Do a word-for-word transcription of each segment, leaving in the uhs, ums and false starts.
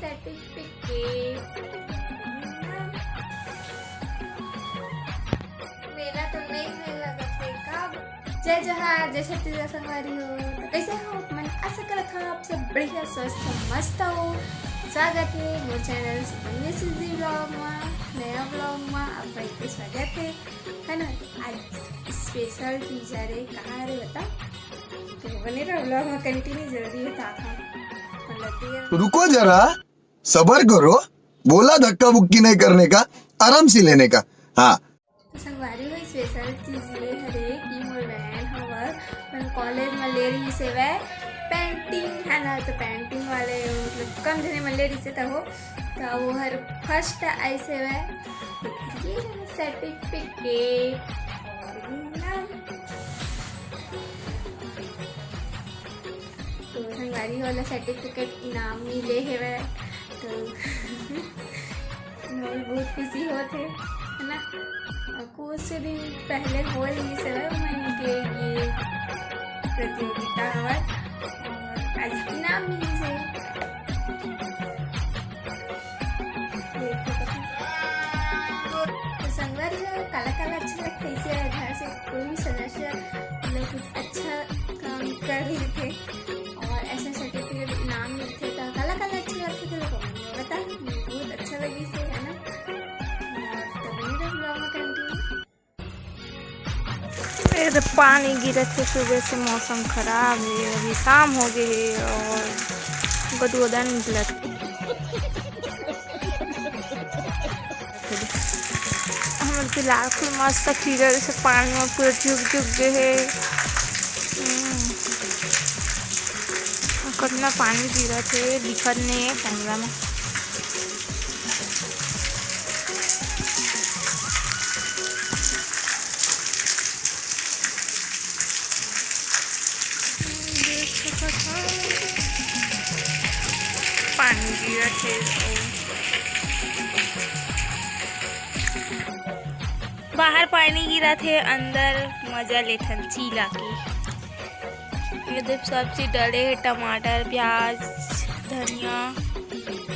Certificate. मेला तो नहीं है लगत है का? जय जोहार, जय छत्तीसगढ़ संगवारी हो। तो कैसे हो आप मन? आशा करत हव आप सब बढ़िया, स्वस्थ, मस्त हो। स्वागत है मोर चैनल सुकन्या सिद्धि ब्लॉग मा। नया ब्लॉग मा आप भाई के स्वागत है, है ना? आज स्पेशल चीज आ रे, कहाँ रे बता? तो बने रहो ब्लॉग मा, कंटिन्यू जल्दी बता था। तो रुको जरा, सबर करो, बोला धक्का बुक्की नहीं करने का, आराम से लेने का। हाँ। तो संगवारी हो, स्पेशल चीज ये हरे कि मोर बहन हवय, मैं कॉलेज में ले रही से वह पेंटिंग, है ना, तो पेंटिंग वाले मतलब कम जने मन ले रही से तब वो, तो वो हर फर्स्ट आई से वह। ये सर्टिफिकेट और इनाम। तो संगवारी वाला सर्टिफिकेट इनाम मिले हेवय, तो मोर बहुत खुशी होत हे, है ना? और कुछ दिन पहले हो रही से मैंने के ये प्रतियोगिता हवय और आज इनाम मिली से। तो संगवारी हो, काला काला अच्छा लगता है, इसे घर से कोई भी सदस्य मतलब कुछ अच्छा काम कर रही थे और ऐसा सर्टिफिकेट इनाम मिलते तो काला काला अच्छा लगता है, चलो कमेंट में बताओ, मुझे बहुत अच्छा लगी से, है ना? और तो बने रहो ब्लॉग में कंटिन्यू। ए, तो पानी गिरत हे सुबह से, मौसम खराब है, अभी शाम हो गए है और गदगदा निकलत हे। हमर के लाल फूल मस्त खिलल से पानी में पूरा चुग चुग गए है। हम्म। कितना पानी गिरत हे, दिखत नहीं है कैमरा में। पानी गिरत हे, बाहर पानी गिरत हे, अंदर मजा लेथन चीला के। ये देख, सब चीज डले हे, टमाटर, प्याज, धनिया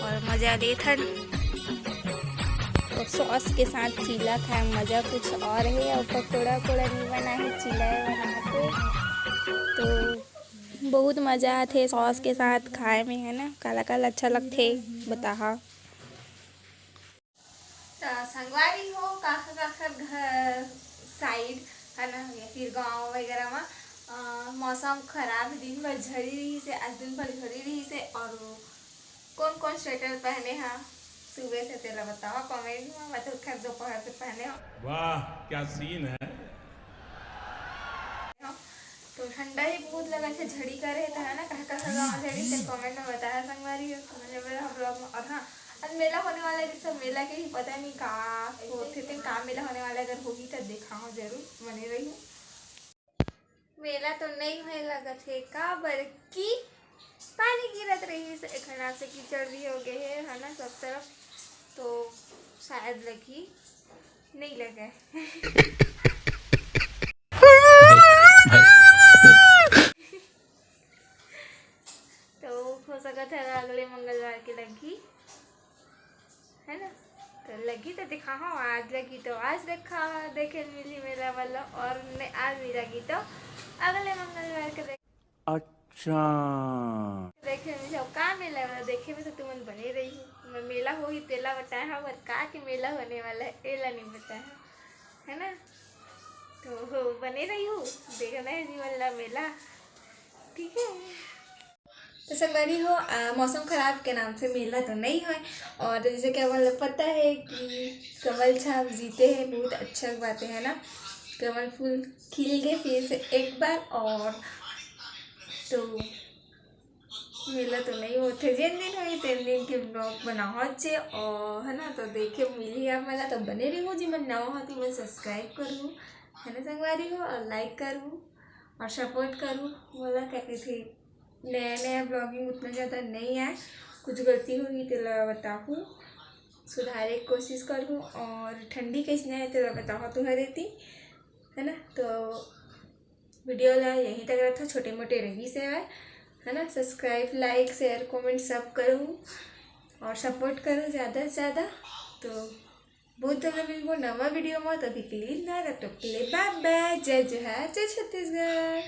और मजा लेथन। तो सॉस के साथ चीला खाए मजा कुछ और है। और पकोड़ा वकोड़ा नहीं बना है, चीला है बना के। तो बहुत मजा आथे सॉस के साथ खाए में, है ना? काला काला अच्छा लगथे, बताहा। त संगवारी हो, काखर काखर घर साइड, है ना, या फिर गांव वगैरह में, अ, मौसम खराब हे, दिन भर झड़ी रही से, आज दिन भर झड़ी रही से, और कौन कौन स्वेटर पहने हा सुबह से, तेला बताओ कमेंट में। मैं तो खैर दोपहर से पहने हूँ। वाह, क्या सीन है। तो ठंडा ही बहुत लगा, अच्छा झड़ी करे हे, तो है ना, कहाँ कहाँ गाँव झड़ी, तो कमेंट में बताया संगवारी हो, समझ में हम लोग। और हाँ, आज मेला होने वाला है, जैसे मेला के ही पता नहीं का होथे, तेन का मेला होने वाला है, अगर होही तो देखा हो जरूर, बने रही। मेला तो नहीं होए लगत हे, काबर कि पानी गिरत रही से, एखर नाम से कीचड़ भी हो गए है, है ना, सब तरफ। तो शायद लगी नहीं लगे। तो हो सकत है अगले मंगलवार के लगी, है ना? तो लगी तो दिखाहूँ, आज लगी तो आज देखा, देखे मिली मेला वाला, और ने, आज नहीं लगी तो अगले मंगलवार के देख-, अच्छा। देखे मिली का मेला वाला, देखे में तो तुमन बने रही हो। मैं मेला होही तेला बताया हूँ, और का के मेला होने वाला है, एला नहीं बताया हूँ, है ना? तो हो, बने रही हूँ, देखना है जी वाला मेला, ठीक है? तो संगवारी हो, आ, मौसम खराब के नाम से मेला तो नहीं होए, और जैसे कि हमन ला पता है कि कमल छाप जीते हैं, बहुत अच्छा बात है ना, कमल फूल खिल गए फिर से एक बार। और तो मेला तो नहीं होते, जिन दिन होई तेन दिन के ब्लॉग बनाओ चे, और है ना, तो देखे मिली आप मन ला, तो बने रहो जी, मन नवा हो तो मन सब्सक्राइब करूँ, है ना संगवारी हो, और लाइक करूँ और सपोर्ट करूँ। बोला क्या कहते, नया नया ब्लॉगिंग उतना ज़्यादा नहीं आए, कुछ गलती होगी तेला बताहूँ, सुधारे के कोशिश करूँ, और ठंडी कैसने है तेला बताहूँ तुम्हारे ती, है ना। तो वीडियो ला यहीं तक रखो, छोटे मोटे रही से आए, है ना। सब्सक्राइब, लाइक, शेयर, कमेंट सब करूँ, और सपोर्ट करो ज़्यादा से ज़्यादा। तो बहुत जल्द मिलबो नवा वीडियो में, तभी के लिए ना, तब तक के लिए बाय बाय, जय जोहार, जय छत्तीसगढ़।